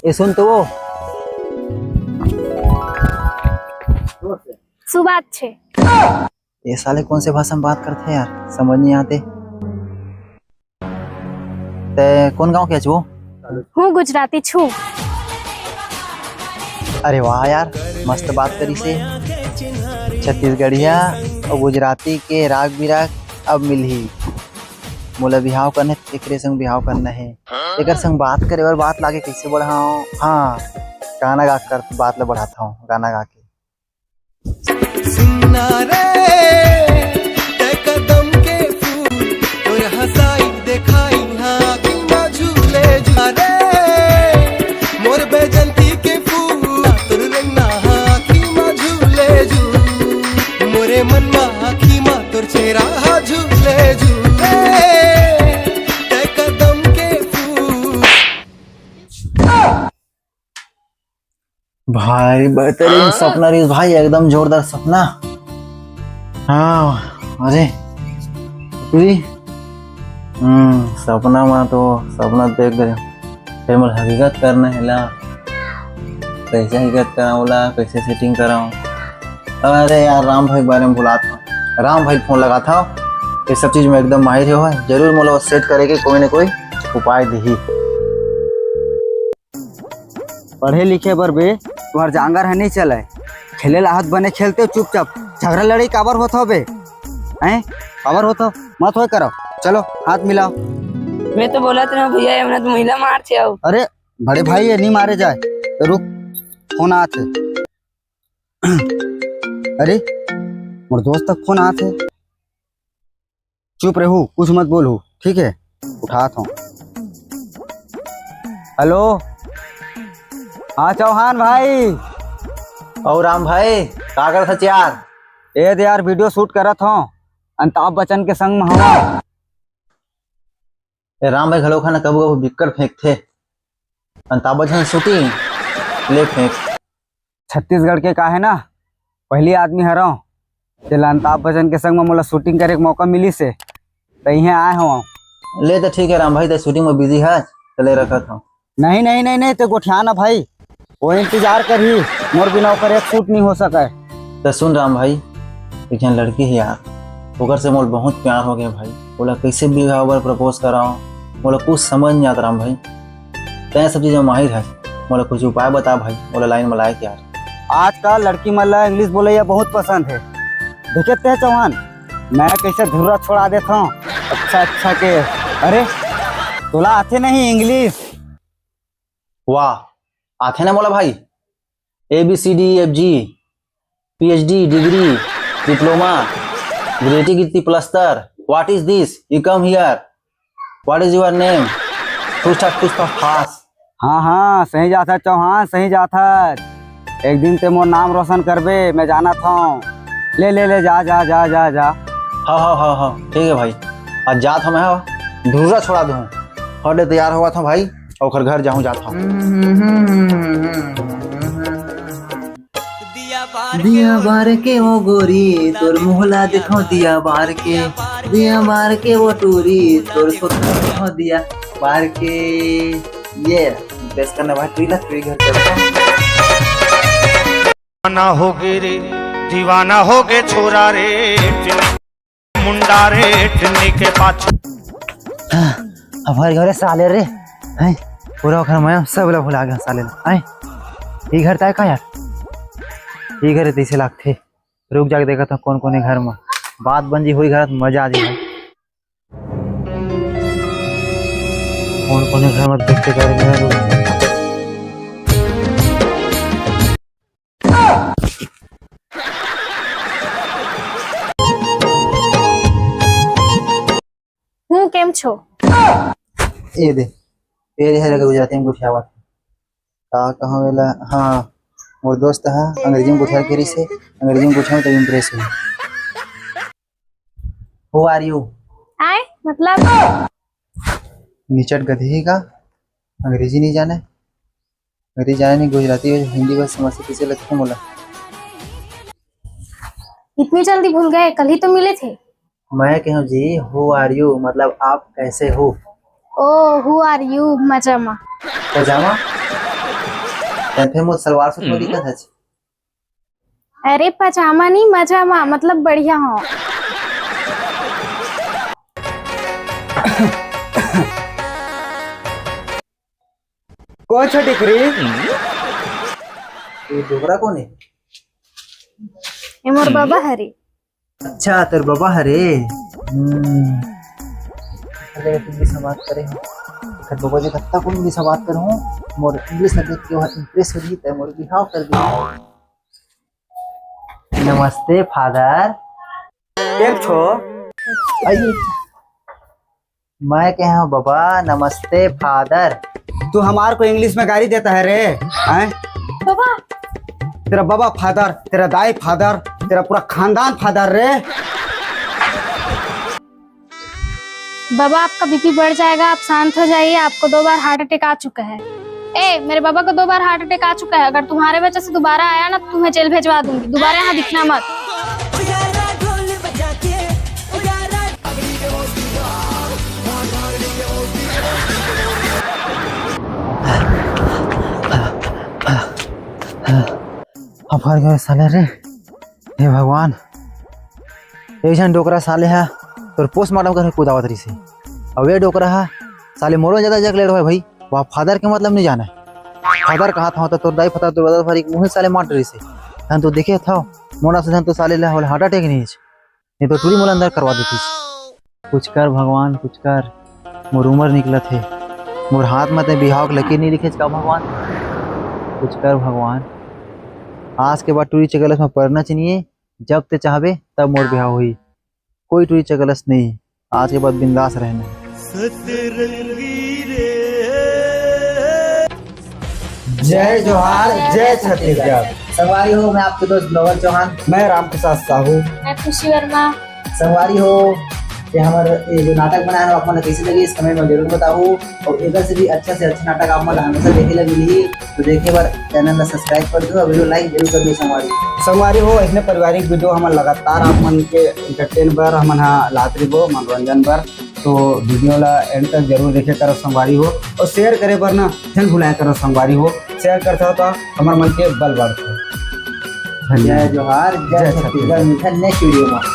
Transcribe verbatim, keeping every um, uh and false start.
ए सुन तो वो। सुबात छे। ये साले कौन से भाषा में बात करते हैं यार, समझ नहीं आते। ते कौन गांव के हच वो? हूँ गुजराती छू। अरे वाह यार, मस्त बात करिस हे। छत्तीसगढ़िया अउ गुजराती के राग बिराग अब मिलही। मोला बिहाव करना हे, एकरे संग बिहाव करना हे। एकर संग बात करे बर बात लागे, कैसे बढ़ाऊं? हाँ, गाना गा कर बात ला बढ़ाता हूँ, गाना गा के। सुनना रे, ते कदम के फूल, तोर हंसाई देखाई हाँ आँखी मा झूले झूले। मोर बैजंती के फूल, तोर रंगना हाँ आँखी मा झूले झूल। मोरे मन मा आँखी मा तोर चेहरा हा झूले झूले। ते कदम के फूल। भाई बेहतरीन सपना रहिस भाई, एकदम जोरदार सपना। हाँ, अरे, पूरी, हम्म, सपना मा तो सपना देख गए, फिर मोला हकीकत करना हे ला, कैसे हकीकत कराऊं ला, कैसे setting कराऊं। अरे यार, राम भाई के बारे में भुलात हूँ, राम भाई फोन लगात हूँ, ये सब चीज में एकदम माहिर हो, जरूर मोला set करे के कोई ना कोई उपाय दिही। पढ़े लिखे बर बे, तुम्हार जांगर ह नहीं चले। खेले लाहत बने खेलते हो चुपचाप, झगड़ा लड़ाई काबर होत हो बे? हैं? काबर होत हो? मत होय करो, चलो हाथ मिलाओ। मैं तो बोलत रहा भैया, ये हमने तो महिला मार छे आओ। अरे बड़े भाई, ये नहीं मारे जाए, रुक, फोन आत हे। अरे मोर दोस्त तक फोन आत हे। चुप रहू, कुछ मत बोलू, ठीक है? उठात हूँ। हेलो, हाँ चौहान भाई। अउ राम भाई, का करत हच यार? ए दे यार, video shoot करत हूँ, अमिताभ बच्चन के संग में हवा। ए राम भाई घलो खाना कभू कभू बिक्कट फेंकथे। अमिताभ बच्चन shooting ले फेंक। छत्तीसगढ़ के का है ना, पहली आदमी हरव जेला अमिताभ बच्चन के संग में मोला shooting करे के मौका मिलिस हे, त इहें आए हवं। ले त ठीक है राम भाई, ते shooting में busy है, चले रखत हूँ। नहीं नहीं नहीं नहीं, ते गोठिया ना भाई, वो इंतजार करही, मोर बिना ओकर एक shoot नहीं हो सके। त सुन राम भाई, एक झन लड़की है यार, ओकर से मोर बहुत प्यार हो गया भाई, ओला कैसे बिहाव बर propose कराओ, मोला कुछ समझ नहीं आता राम भाई। तैं सब चीज में माहिर है, मोला कुछ उपाय बता भाई, मोला line में लाए के यार। आजकल लड़की मन ला English बोलैया बहुत पसंद है। देखे ते चौहान, मैं कैसे धुर्रा छोड़ा देता हूँ। अच्छा अच्छा के, अरे तोला आथे नहीं English? वाह, आथे ना मोला भाई। A B C D E F G, P H D degree, diploma, गिरेटी गिरती plaster। What is this? You come here. What is your name? Full stop, full stop, fast. हाँ हाँ, सही जात हस चौहान, सही जात हस। एक दिन ते मोर नाम रोशन करबे, मैं जानत हूँ। ले ले ले, जा जा जा जा जा। हाँ हाँ हाँ हाँ, ठीक है भाई, आज जात हूँ मैं, हाँ, धुर्रा छोड़ा दूँ। हटे तैयार होवत हूँ भाई, ओकर घर जाहूँ, जात हूँ। दिया बार के वो गोरी, तोर मुँह ला देखो दिया बार के, दिया बार के वो टूरी, तोर फोटो देखो दिया बार के। ये बेस करने भाई, तू ही ना, तू ही घर चल। दीवाना हो गए रे, दीवाना हो गए छोरा रे। मुंडा रे टिन्नी के पाछू। हाँ, अब हर घरे साले रे, हैं, पूरा घर में सब ला भुला गया साले ला, हैं। ई घर ताय का यार? ई घर तैसे लागथे। रुक जाके देखत हूँ कौन कौन है घर में। बात बन जी हुई घर, मजा आ जी भाई। कौन कौन है घर में देखते जा रहे हैं। हूँ, केम छो? ए दे, ए दे, हरे गुजराती में गोठियावत। का कहूँ एला? हाँ, मोर दोस्त हा अंग्रेजी में गोठिया के रिसे, अंग्रेजी में गोठिया में तो impress हुई। Who are you? आय, मतलब? निचट गधे ही का, अंग्रेजी नहीं जाने? अंग्रेजी जाने नहीं, गुजराती, हिंदी बस समझ से पीछे लगते मोला। इतनी जल्दी भूल गए, कल ही तो मिले थे। मैं कहूँ जी, who are you, मतलब आप कैसे हो? ओ, who are you, मजा मा। पजामा? तैं फेर मोर सलवार सूट में दिखत हस। अरे पजामा नहीं, मजामा, मतलब बढ़िया हो। कोन छोटी कुरी? ये डोकरा कोन हे? ये मोर बाबा हरे। अच्छा, तोर बाबा हरे। हम्म। अरे, English में बात करे हो। एकर बाबा जी कत्ता कोन English में बात करहूँ। मोर English में देख के वह impress हो गई, तै मोर बिहाव कर दी। नमस्ते father। एक छो। अरे, मैं कहे हूँ बाबा, नमस्ते father। तू हमार को English में गारी देता है रे, हैं? बाबा। तेरा बाबा father, तेरा दाई father, तेरा पूरा खानदान father रे। बाबा, आपका बीपी बढ़ जाएगा, आप शांत हो जाइए। आपको दो बार हार्ट अटैक आ चुका है। ए, मेरे बाबा को दो बार हार्ट अटैक आ चुका है। अगर तुम्हारे वजह से दोबारा आया ना, तो तुम्हें जेल भेजवा दूंगी। दोबारा यहाँ दिखना मत। अब हार गए साले रे। हे भगवान, एक झन डोकरा साले हा तोर पोस्टमार्टम करे कुदावत रहिसे। अब ये डोकरा हा साले मोरो ज्यादा जकलेट होय भाई। वह father के मतलब नहीं जाने। Father कहा था तो तोर दाई father, तोर दादा father एक मुँह साले मार रहिसे। धन तो देखे था, मोना से धन तो साले ला हार्ट अटैक नहीं। नहीं तो टूरी मोला अंदर करवा देतीस। कुछ कर भगवान, कुछ कर। मोर उम्र निकलत हे। मोर हाथ में ते बिहाव के लकीर नहीं लिखेच का भगवान? कुछ कर भगवान। आज के बाद टूरी चकलस में पड़ना चाहिए। जब ते चाहबे तब मोर बिहाव होई। कोई टूरी चकलस नहीं। आज के बाद बिंदास रहना। जय जोहार, जय छत्तीसगढ़। संगवारी हो, मैं आपके दोस्त ग्लोवर चौहान। मैं रामप्रसाद साहू। मैं खुशी वर्मा। संगवारी हो, ये हमर ये जो नाटक बनाए हे, आप मन ला कैसे लगिस, comment में जरूर बताहू। और एकर से भी अच्छा से अच्छा नाटक आप मन ला हमेशा देखे ला मिलही, तो देखे बर channel ला subscribe कर दो और video like जरूर कर दो संगवारी। संगवारी हो, ऐसने पारिवारिक video हमन लगातार आप मन के entertain बर हमन हा लात रहिबो, मनोरंजन बर। तो video ला end तक जरूर देखे करो संगवारी हो, और share करे बर ना झन भुलाया करो संगवारी हो। Share करथव तो हमर मन के बल बढ़थे। धन्यवाद। जय जोहार, जय जय छत्तीसगढ़। छत्तीसगढ़। मिलथन next video में।